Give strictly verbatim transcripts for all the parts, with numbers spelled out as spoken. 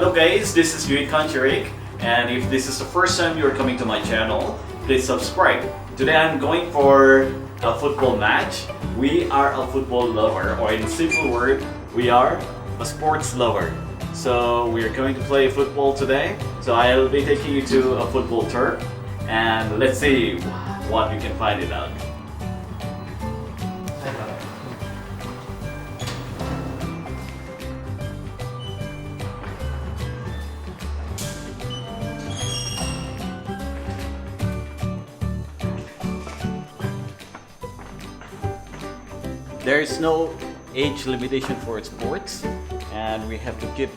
Hello guys, this is Yuit Kanchirik, and if this is the first time you're coming to my channel, please subscribe. Today I'm going for a football match. We are a football lover, or in simple word, we are a sports lover. So we are going to play football today. So I'll be taking you to a football turf, and let's see what we can find it out. There is no age limitation for sports, and we have to keep,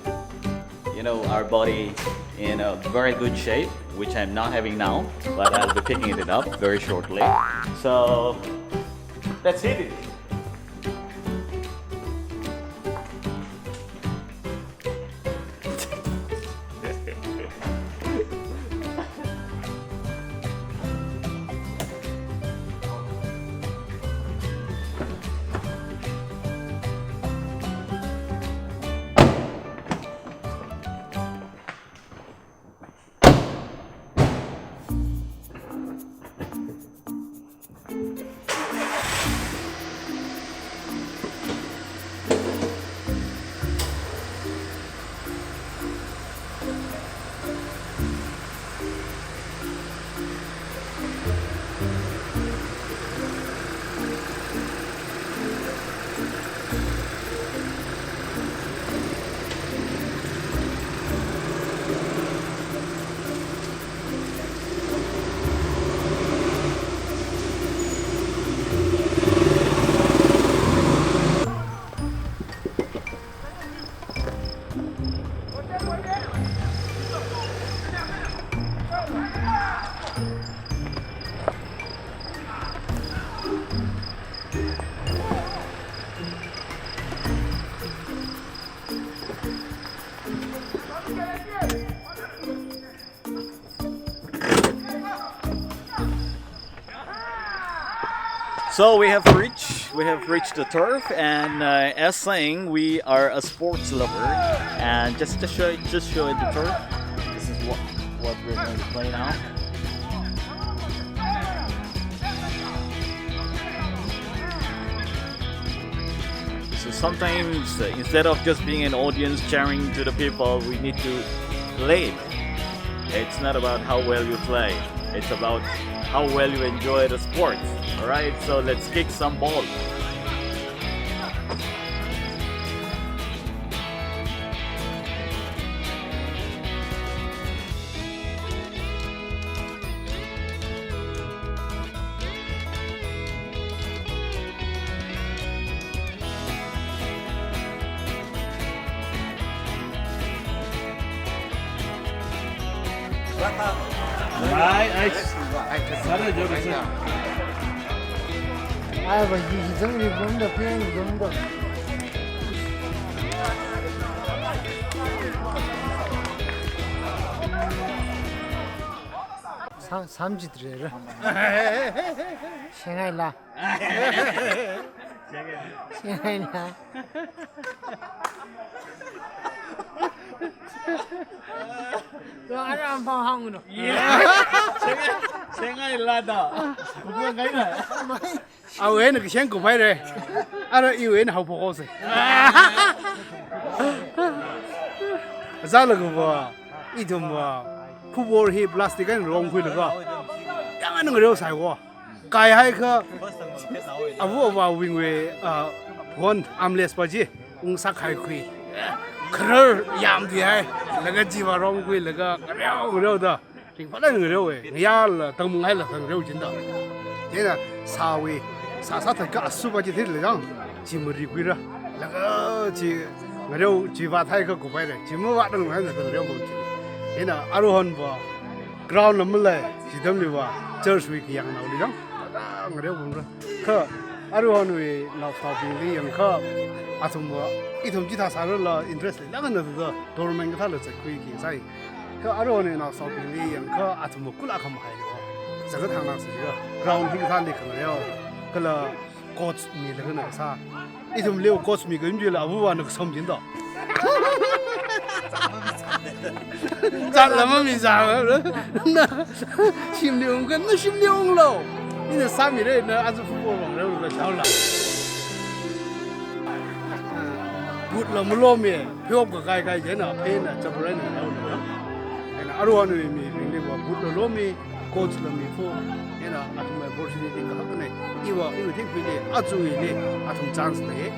you know, our body in a very good shape, which I'm not having now, but I'll be picking it up very shortly. So let's hit it. So we have reached, we have reached the turf, and, uh, as saying, we are a sports lover, and just to show, just show you the turf. This is what, what we're going to play now. So sometimes, uh, instead of just being an audience cheering to the people, we need to play. It's not about how well you play. It's about how well you enjoy the sport. All right, so let's kick some ball. Ai, ai. Sara jo, sara. Ai, ba, hi, hi, jang, hi, gum, da, peng, gum, da. Sam, samjit re ra. Shengai la. Shengai la. So, ara am phang hang no. Yeah. Shengai, shengai la da. Bukan kai na. Awui eina kashen kuphaira. Ara iwui eina haophok haosa. Azālaga va, ithum va, football hi plastic eina rongkhuilaga, yāngna ngareosai va. Kaihaiakha, ava avāwui, ah, phone armrest pa chi, ungsākhaikhui. Kharar yāmthuihai, laga chiva rongkhuilaga, ngareo, ngareoda. Ringphālāk ngareowa, ngayāla, tangmung haila tang ngareo chinda. Chieina sāwui, sā sāthatkha asupa chi thili jang, chi marikhuira. Laga chi ngareo, chi vāthaiakha kuphaira. Chi mavātranglakha ngareo bom chi. Chieina aruihon va, ground la malei, chi atamli va, church wui kayāngnaoli jang, ngareo bomra. Kha, aruihonwui naosābingli yangakha, athumva, ithum chithā sārala interest leilākna thāda, tournament kathāla zatkhuiki sai. Kha aruihonwui naosābingli yangakha, athumva kula khamahai lo. Zaga thang nang sājiakha, ground hi kathāli khangareo. Kala coach milaga na sā. Ithumli coach mi kayum chila, avāvana kasom chinda. Zatla mamizang, na shimli ungkha, na shimli unglu. Ina sāmira, na aja football vāngreo la chaola. Boot la malomi, pheoka kaikai jina, phena chapurai na lo. Ina aruiwui mibingli va boot la lomi, coach la mifo. Ina athum opportunity kahak ne. Iva, iva thingpili, aja ili, athum chance lei.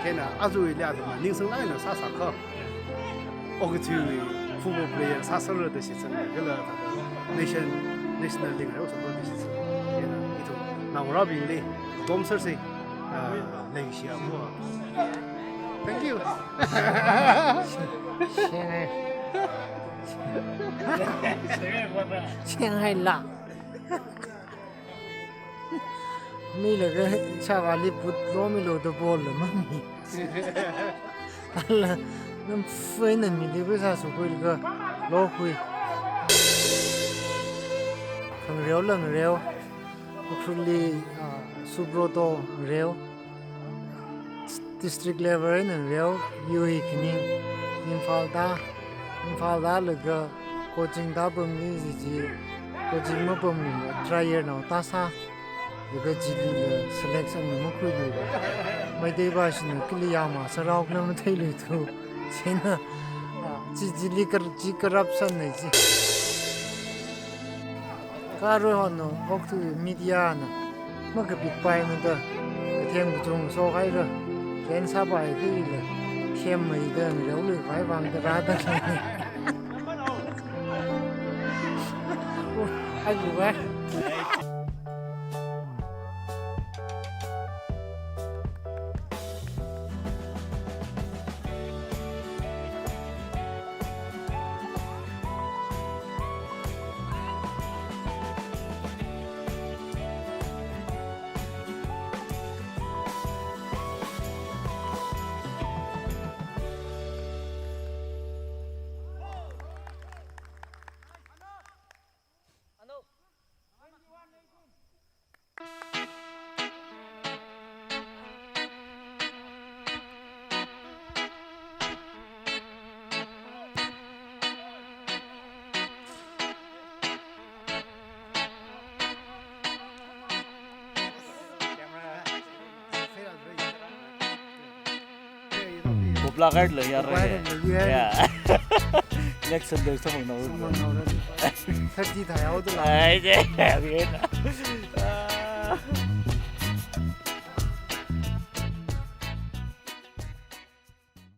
Ina aja ili athum ningsanglāk eina sāsākha, okathuiwui football player sāserra da shitsang kala nation, national li ngareo sāserra da shitsang. Ina ithum naongarābingli, dom serse, ah, leishiya mo. Thank you. Shanghai. Shanghai la. Milaga shavali boot lomilu da ball la mami. Ala, nam fui na mili sāsukhuilaga lokhui. Khangareo la ngareo. Ukhrulli, ah, Subroto ngareo. District level eina ngareo, U E khani, Imphal da, Imphal da laga coaching da pamli jiji, coaching mapamli try year nao ta sā, laga chili la selection na makhuilu. Meitei bashina kali yama sārao kala matheilui tu. China, ah, chi chili kar-, chi corruption na chi. Kha aruihon no, okathui media na makapikpai mada, kathem kachung sokhaira, ken sāpai kila, themmei da ngareolui pai vang da rāda. Ai, lu vai. Kopla card lo ya re. Kopla card lo ya. Ya. Next Sunday samang nao. Samang nao. Thirty thai out la. Ai, je.